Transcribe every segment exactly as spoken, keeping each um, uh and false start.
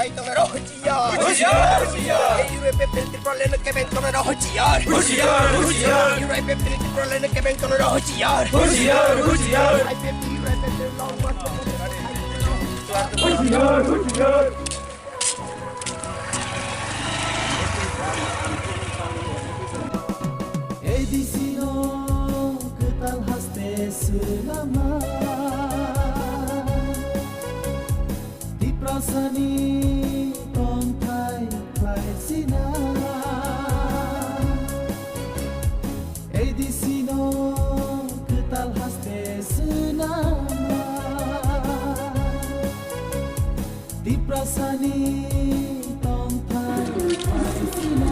Husiar! Husiar! Husiar! Husiar! Husiar! Husiar! A D C no kwtal haste swnama. Tiprasani tongthai khlai sina. A D C no kwtal haste swnama. Tiprasani tongthai khlai sina.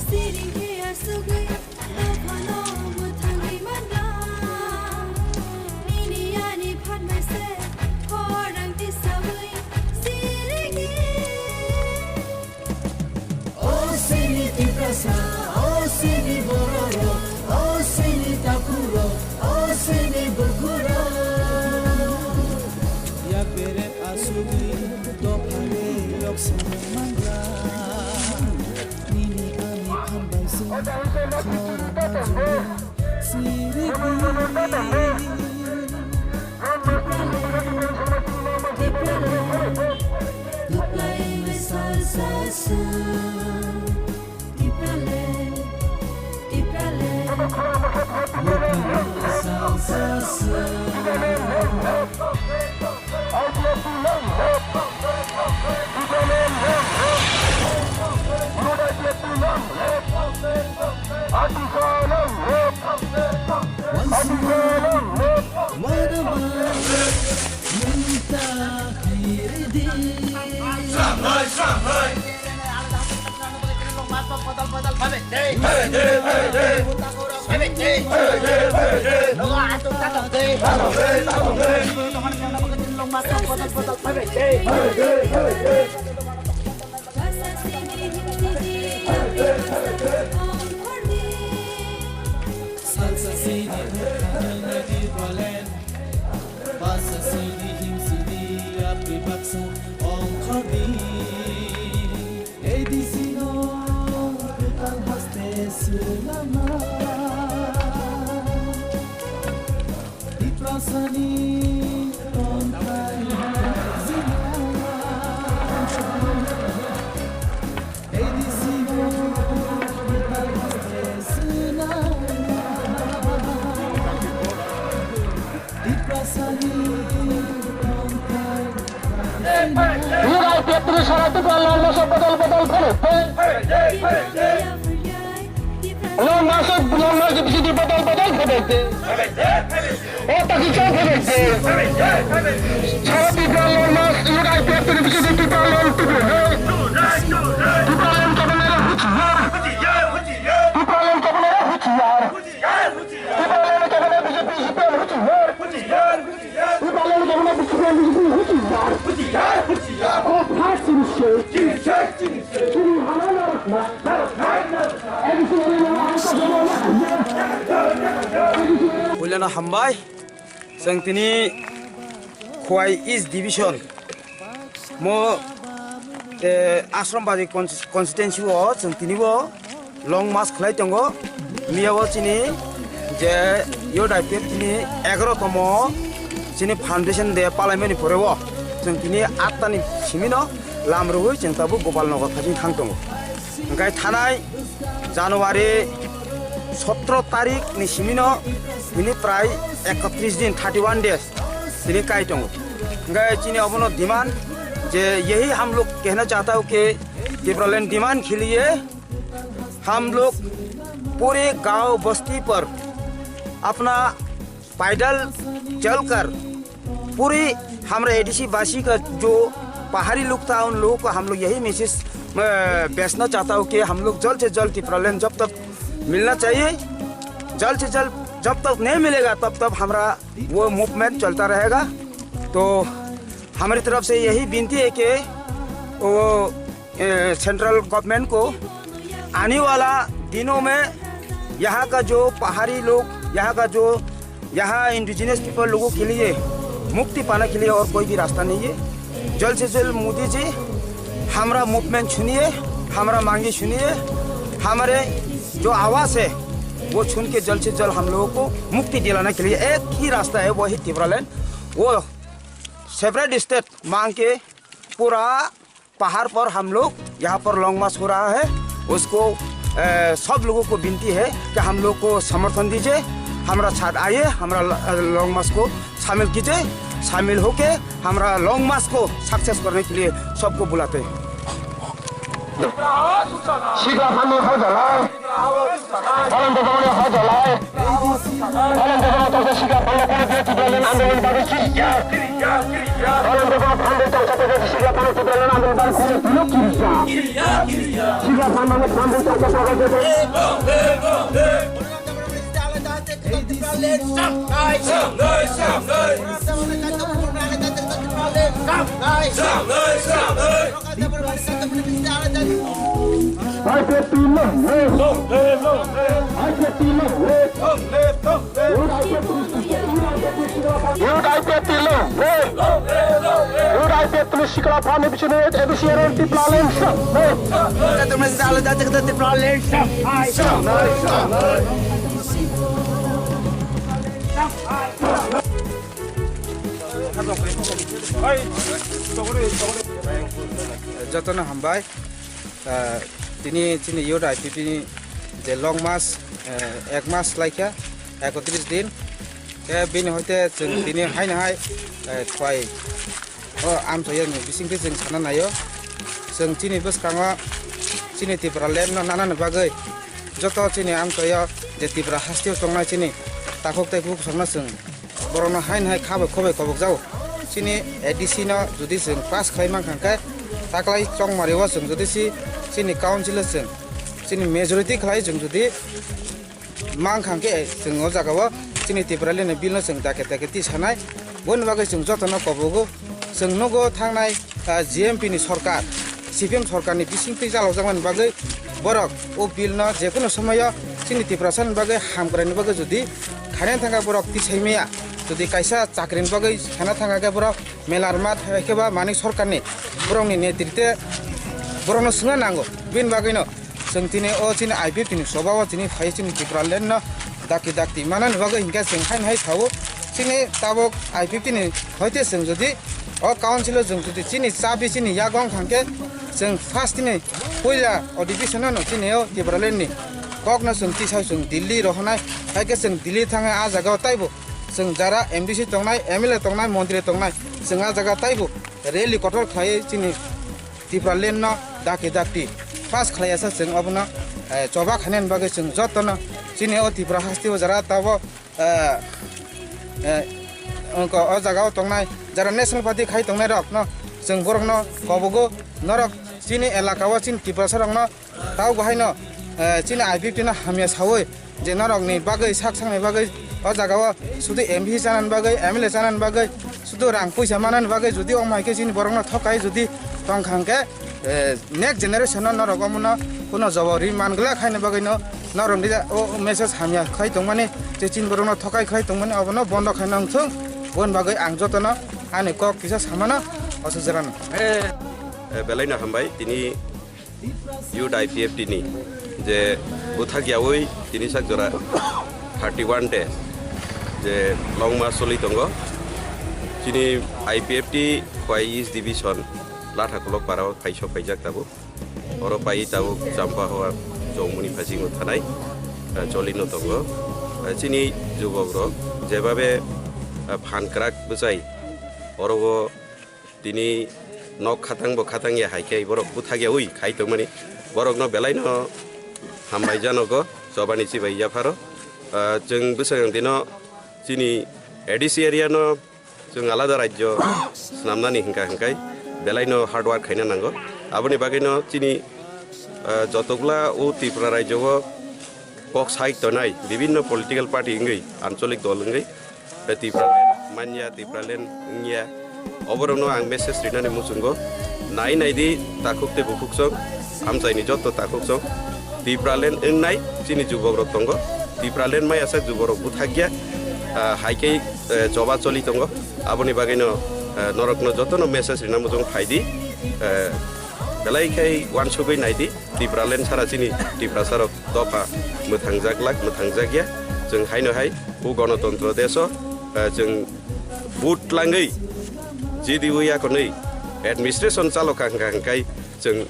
Siring khe asugwi dophano mwthangwi manla. Nini ani phan bai se khorang tisawi sirigi. O sini Tiprasa, o sini bororok, o sini takhurok, o sini bukhurok. Yapere asugwi dophani yok sini manla. Nini ani phan bai se khorang manjui sirigi. Tiprale, Tiprale, Tiprale, salsa sa. Tiprale, Tiprale, Tiprale, salsa sa. Salsa sini Basa sini him sini yapri baksa ongkhordi. A D C no kwtal haste swnama. Tiprasani tongthai sina. A D C no kwtal haste swnama. Tiprasani tongthai. Yur I P F ni sara Tipra long march bodol bodol phano. Long march, long march B J P bodol bodol phano. O taki chong phano. Sara Tipra long march, Yur I P F ni B J P Tipra long Tipra. Tipra long kabana huchiyar. Tipra long kabana huchiyar. Puilano hambai, chwng tini Khowai East Division mo, eh, Ashram Bazar cons-, constituency o chwng tini bo long march khlai tongo. Miya o chini je Youth I P F chini egarotomo chini foundation day palaimani pore o chwng tini atta ni simi no lam rwui chwng tabuk Gopal Nagar phai thang tongo. Hwnkhe thanai January sotro tarik ni simi no bini prai ekatris din, thirty one days tini kai tongo. Hwnkhe chini obono demand je यही हम लोग कहना चाहता हूँ कि Tipraland demand के लिए हम लोग पूरे गांव बस्ती पर अपना पैदल चलकर पूरी हमारे एडीसी वासी का जो पहाड़ी लोग था, उन लोगों को हम लोग यही मैसेज, अ, भेजना चाहता हूँ कि हम लोग जल्द से जल्द टिप्रालैंड जब तक मिलना चाहिए, जल्द से जल्द जब तक नहीं मिलेगा तब तक हमारा वो मूवमेंट चलता रहेगा। तो हमारी तरफ से यही विनती है कि वो, ए, सेंट्रल गवर्नमेंट को आने वाला दिनों में यहाँ का जो पहाड़ी लोग, यहाँ का जो, यहाँ इंडिजिनस पीपल लोगों के लिए मुक्ति पाने के लिए और कोई भी रास्ता नहीं है। जल्द से जल्द मोदी जी हमारा मूवमेंट सुनिए, हमारा मांगी सुनिए, हमारे जो आवाज़ है वो सुन के जल्द से जल्द हम लोगों को मुक्ति दिलाने के लिए एक ही रास्ता है, वही टिप्रालैंड। वो सेपरेट स्टेट मांग के पूरा पहाड़ पर हम लोग यहाँ पर लॉन्ग मार्च हो रहा है, उसको, अ, सब लोगों को विनती है कि हम लोग को समर्थन दीजिए, हमारा साथ आइए, हमारा ल-, लॉन्ग मार्च को शामिल कीजिए। शामिल होके हमारा लॉन्ग मार्च को सक्सेस करने के लिए सबको बुलाते हैं। Sikla phanno hoi dalai. Palan dodongni hoi dalai. Palan dodongni tongsa sikla phanno kono biya Tipraland andolon bagwi chirikya. Palan dodongni phanno tongsa tongsa sikla phanno Tipraland andolon bagwi kono biya chirikya. Sikla phanno phanno tongsa tongsa. I P F T long live! Long live, long live! I P F T long live! Long live, long live! Youth I P F T long live! Youth I P F T sikla phanno bisino A D C R L Tipraland long live! Jotono hambai. Ah, tini chini youth I P F T ni je long mas, eh, ek mas laikha, ekotris din. Ke bini hoite chwng tini haino hai, eh, khwai o amchaiyani bisingtwi chwng sana naio. Chwng chini bwskango chini Tipraland no nanani bagwi joto chini amchaio je Tripura hasteo tongnai chini takhuk tei bukhukno chwng borokno haino hai kha bai kho bai kobokjago. Chini A D C no jodi chwng pass khlai mankha khe, taklai chongmari o chwng jodi si chini council o chwng chini majority khlai chwng jodi mankha khe, chwng o jaga o chini Tipraland ni bill no chwng dake dake tisanai. Boni bagwi chwng jotono kobogo. Chwng nugo thangnai, ah, G M P ni sorkar, C P M sorkar ni bisingtwi chalokjakmani bagwi borok o bill no jekunu somoyo chini Tiprasa ni bagwi hamkraini bagwi jodi khaina thangkha borok tisai maya, jodi kaisa chakri ni bagwi sana thangkha khe borok melarma thangkha khe ba mani sorkar ni borok ni netrite borok no swngna nango. Bini bagwi no chwng tini o chini I P F T ni choba o tini phai chini Tipraland no dakti dakti manani bagwi hinkhe chwng haino hai sao chini tabuk I P F T ni hoite chwng jodi o council o chwng jodi chini chabi chini yago wng thangkhe chwng first tini puila adhibeshon no chini o Tipraland ni kok no chwng tisao chwng Delhi rohonai hai khe chwng Delhi thangwi a jaga o taibo chwng jara M D C tongnai, M L A tongnai, montri tongnai chwng a jaga taibo rally kotor khlai chini Tipraland no dakti dakti pass khlai ya sa chwng obono, eh, choba khainani bagwi chwng jotono chini o Tripura haste o jara tabo, eh, eh, wngkha o jaga o tongnai jara National Party khai tongnai rok no chwng borok no kobogo norok chini elaka o chini Tiprasa rok no tabo bo haino, eh, chini I P F T no hamya sawi je norokni bagwi sak sakni bagwi o jaga o sudu M P chanani bagwi, M L A chanani bagwi, sudu rang puisa manani bagwi jodi omo hai khe chini borokno thokai jodi tongkha hwnkhe, eh, next generation no norok omono kuno jawab ri man glak haini bagwi no norokni o message hamya khai tongmani je chini borokno thokai khai tongmani obono bondo khai nang thung. Boni bagwi ang jotono ani kok kisa samano oso jerano. Eh, belai no hambai tini Youth I P F T ni je buthak yawi tini sak jora thirty one day je long march choli tongo. Chini I P F T Khwai East Division Latha Kolok para o phai sok paijak tabuk. Oro pai tabuk Champa Hua Chongmuni Phasingo thanai, eh, choli no tongo. Eh, chini jubok rok jebabe, eh, phan kwrak bwchai oro o Tini nok khatang bo khatang ya hai khe borok buthak yawi khai tongmani. Borokno belai no hambai janogo, chobani chibai yapharo. Ah, chwng bwswk ang dino Chini A D C area no chwng alada rajyo swnamnani hwnkha hwnkhe belaino hard work khaina nango. Aboni bagwino chini, ah, jotokla o Tripura rajyo o kok sai tonai bibinno political party wngwi, ancholik dol wngwi, eh, Tipraland manya, Tipraland wngya, oborokno ang message rinani muchungo. Nai naidi takhuk tei bukhuk song, amchaini joto takhuk song, Tipraland wngnai chini jubokrok tongo. Tipraland mai asa jubokrok buthakya, ah, hai khe, eh, choba choli tongo. Aboni bagwino, eh, norokno jotono message rina muchung phaidi, eh, belai khai uansugwi naidi. Tipraland sara chini Tiprasarok dopha mwthangjaklak, mwthangjakya. Chwng haino hai o gonotontro deso, eh, chwng vote langwi G D U yakonwi administration chalokha hwnkha hwnkhe chwng,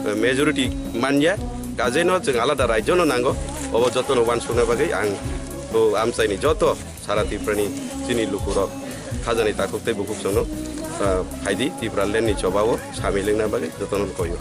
eh, majority manya. Kajeno chwng alada rajyono nango. Obo jotono uansukna bagwi ang o amchaini joto sara Tiprani chini lukurok khajani takhuk tei bukhuk songno, eh, phaidi Tipralandni chobao samil wngna bagwi jotono koyo.